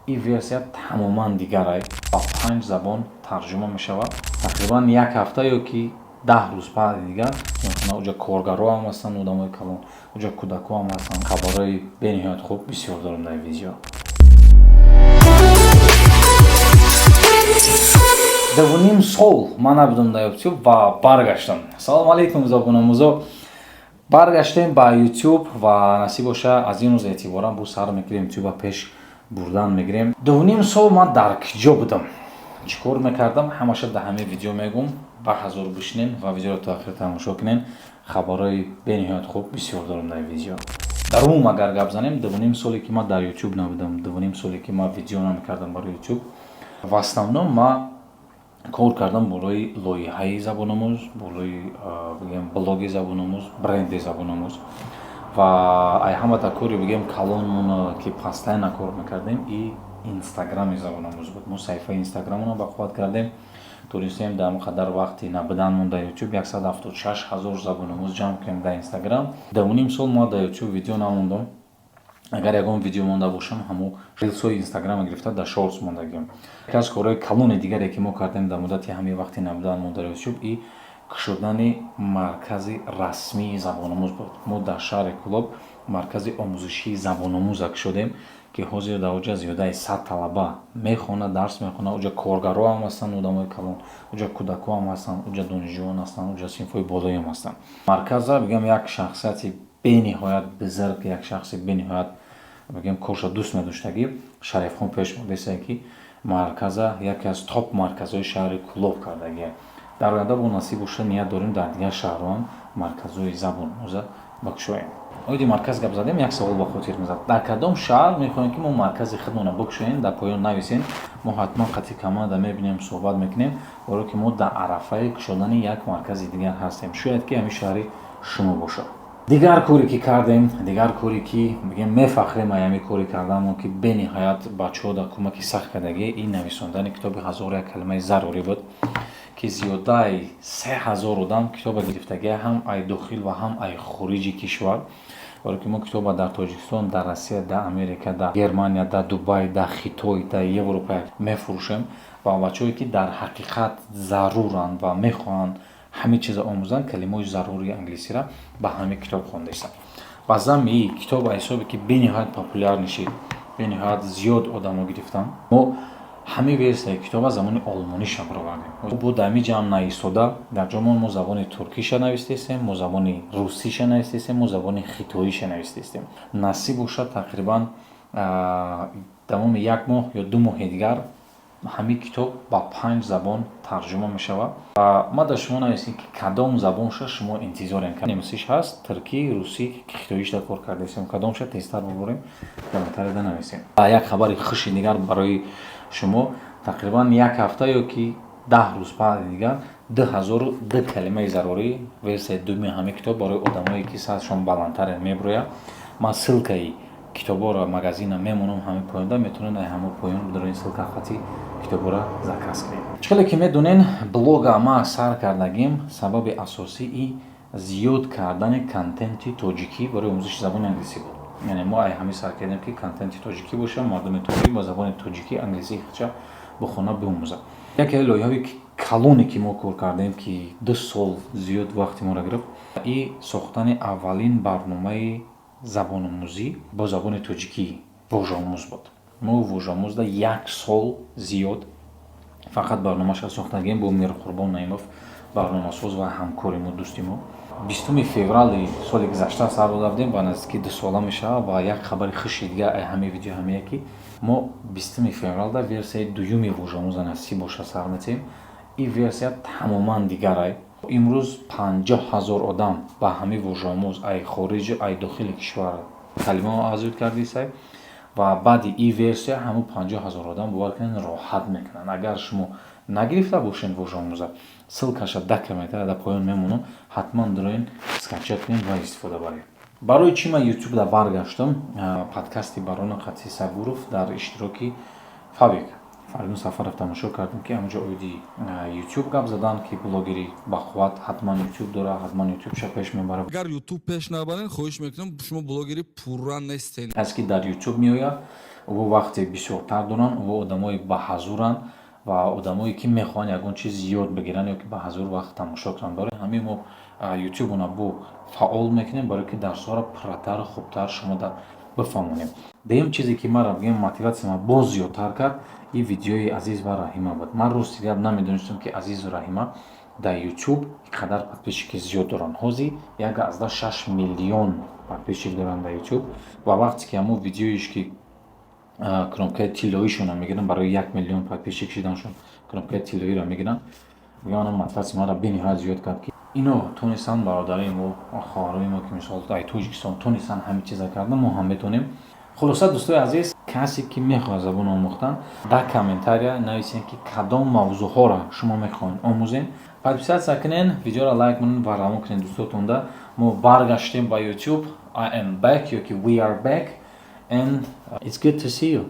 Ин версия тамоман дигарай, ба панҷ забон тарҷума мешавад. Тақрибан як ҳафта ё ки 10 рӯз баъди дигар уҷа коргарҳо ҳам ҳастанд, одамои калон, уҷа кӯдакҳо ҳам ҳастанд. Хабарҳои бениҳоят хуб бисёр дорем дар видео. 2,5 сол ман набудам дар Ютуб ва баргаштам. Салому алейкум, забономӯзо! Баргаштем ба Ютуб ва насиб боша, аз ин рӯз эътиборан бу сар мекунем, Ютуба пеш бурдан мегирем. 2,5 сол ман дар киҷо будам, чӣ кор мекардам, ҳамаша дар ҳамин видео мегӯм. Ба ҳазор бишинен ва видеоро то охир тамошо кунен. Хабарҳои бениҳоят хуб бисёр дорам дар видео. Дар умум агар гап занем, 2,5 соле ки ман дар Ютуб набудам, 2,5 соле ки ман видео намекардам барои Ютуб, в основном ман кор кардам болои лоиҳаи забономӯз, болои, бигем, блоги забономӯз, бренди забономӯз. Ва ай ҳамата кори, бигем, калонмон, ки постоянно кор мекардем, и Инстаграми забономӯз буд. Мо саҳифаи Инстаграмонро бақувват кардем, тонистем дар қадар вақти набуданмон дар Ютуб 176 000 забономӯз ҷамъ кунем дар Инстаграм. 2,5 сол мо дар Ютуб видео намондом. Агар ягон видео монда бошам, ҳамо рилсҳои Инстаграма гирифта, дар шортс мондагиам. Яке аз корҳои калони дигаре, ки мо кардем дар муддати ҳамин вақти набуданмон дар Ютуб, и кушодани маркази расмии забономӯз буд. Мо дар шаҳри Кӯлоб маркази омӯзишии забономӯза кушодем, ки ҳозир дар оҷа зиёдаи 100 талаба мехонад, дарс мехонад. Уҷа коргарҳо ҳам ҳастанд, одамои калон, уҷа кӯдакҳо ҳам ҳастанд, уҷа донишҷӯён ҳастанд, уҷа синфҳои болоиам ҳастанд. Марказа, бигем, як шахсияти бениҳоят бузург, як шахси бениҳоят, бигем, корша дӯст медоштагӣ, Шарифхон пеш бурдесае, ки марказа яке аз топ марказҳои шаҳри Кӯлоб кардагия. Дар оянда бо насиб боша, ният дорем дар дигар шаҳрҳоам марказҳои забономӯза бикушоем. Оиди марказ гап задем, як савол ба хотир мезад: дар кадом шаҳр мехоҳем, ки мо маркази худмонро бикушоем? Дар поён нависем, мо ҳатман қатъи команда мебинем, суҳбат мекунем, барое ки мо дар арафаи кушодани як маркази дигар ҳастем. Шояд ки ҳамин шаҳри шумо бошад. Дигар коре ки кардем, дигар коре ки, бигем, мефахрем ай ҳамин коре карданмон, ки бениҳоят бачаҳо дар кӯмаки сахт кардагӣ, ин нависондани китоби «1001 калимаи зарурӣ» буд, ки зиёдаи 3000 одам китоба гирифтагия, ҳам ай дохил ва ҳам ай хориҷи кишвар, барое ки мо китоба дар Тоҷикистон, дар Россия, дар Америка, дар Германия, дар Дубай, дар Хитой, дар Европа мефурӯшем. Ва бачаҳое ки дар ҳақиқат заруранд ва мехоҳанд ҳамин чиза омӯзанд, калимаҳои зарурии англисиро ба ҳамин китоб хондаистанд. Ба замми китоб, ҳисобе ки бениҳоят популяр нишид, бениҳоят зиёд одамо гирифтанд, мо ҳамин версияи китоба забони олмониша баровардем. Бо дар ҳамин ҷамъ наистода, дар ҷомон мо забони туркиша навистестем, мо забони русиша навистестем, мо забони хитоиша навистестем. Насиб бошад, тақрибан давоми як моҳ ё 2 моҳи дигар ҳамин китоб ба панҷ забон тарҷума мешавад. Ва ма дар шумо нависем, ки кадом забонша шумо интизорем. Немисиш ҳаст, туркӣ, русӣ, хитоишда кор кардастем. Кадомша тезтар бубурем, комментарияда нависем. Як хабари хуши дигар барои шумо: тақрибан як ҳафта ё ки 10 рӯз баъди дигар 2002 калимаи зарурӣ, версияи дуюми ҳамин китоб, барои одамое ки сатҳшон баландтаре мебирояд. Ман ссылкаи китобҳоро магазина мемонам ҳамин поёнда, метавонед ай ҳамон поён бидоред, ссылка хати китобҳоро заказ кунед. Чӣ хеле ки медонен, блога ма сар кардагим, сабаби асосии зиёд кардани контенти тоҷикӣ барои омӯзиши забони англисӣ буд. Яъне мо ай ҳамин сар кардем, ки контенти тоҷикӣ боша, мардуми тоҷик ба забони тоҷикӣ англисии худша бихона, биомӯзад. Яке лоиҳаи калоне, ки мо кор кардем, ки 2 сол зиёд вақти моро гирифт, и сохтани аввалин барномаи забономӯзӣ бо забони тоҷикӣ «Вожаомӯз» буд. Мо «Вожаомӯзда» як сол зиёд фақат барномаша сохтагем бо Мирқурбон Наимов, барномасоз ва ҳамкори мо, дӯсти мо. 20 феврали соли гузашта сар дода будем ва наздики 2 сола мешавад. Ва як хабари хуши дигар ай ҳамин видео ҳамие, ки мо 20 февралда версияи дуюми «Вожаомӯза», насиб боша, сар метиҳем. Ин версия тамоман дигарай. Имрӯз 50 000 одам ба ҳамин «Вожаомӯз» ай хориҷу ай дохили кишвар калимао аз ёд кардисай. Ва баъди ин версия ҳамун 50 000 одам, бовар кунед, роҳат мекунанд. Агар шумо нагирифта бошед «Вожаомӯза», ссылкаша дар комментария дар поён мемонам, ҳатман дуроен, скачать кунед ва истифода баред. Барои чӣ ман Ютубда баргаштам? Подкасти Барона Қатси Сабуров дар иштироки Фабик Фаридун Сафаров тамошо кардем, ки ҳамонҷо оиди Ютуб гап задан, ки блогери бақувват ҳатман Ютуб дора, ҳатман Ютубша пеш мебарад. Агар Ютуб пеш набарен, хоҳиш мекунам, шумо блогери пурра нестен. Касе ки дар Ютуб меояд. Ӯ вақте бисёртар доранд, ӯ одамои баҳазуранд ва одамое, ки мехоҳанд ягон чиз ёд бигиранд ё ки ба ҳазур вақт тамошо кунанд. Барои ҳамин мо ютубона бо фаъол мекунем, барое ки дарсҳоро пурратару хубтар шумо бифаҳмонем. Дуюм чизе, ки маро, бигем, мотиватсия ма боз зиёдтар кард, ин видеои Азиз ва Раҳима буд. Ман, рости гап, намедонистам, ки Азизу Раҳима дар Ютуб қадар подписчики зиёд доранд. Ҳозир 1,6 миллион подписчик доранд дар Ютуб. Ва вақте ки ҳамон видеоиш, ки кнопкаи тиллоишонро мегиранд, барои 1 миллион подписчик шиданшон кнопкаи тиллоиро мегиранд, мегӯям, мотиватсия маро бениҳоят зиёд кард, ки ино тонистанд, бародарои мо, хоҳарои мо, ки мисол дар Тоҷикистон тонистанд ҳамин чиза кардан, мо ҳам метавонем. Хулоса, дӯстои азиз, касе ки мехоҳад забон омӯхтан, дар комментария нависем, ки кадом мавзӯъҳоро шумо мехоҳед омӯзем. Подписаться кунен, видеоро лайк монед ва равон кунед дӯстотонда. Мо баргаштем ба YouTube. I am back, ё ки we are back, and it's good to see you.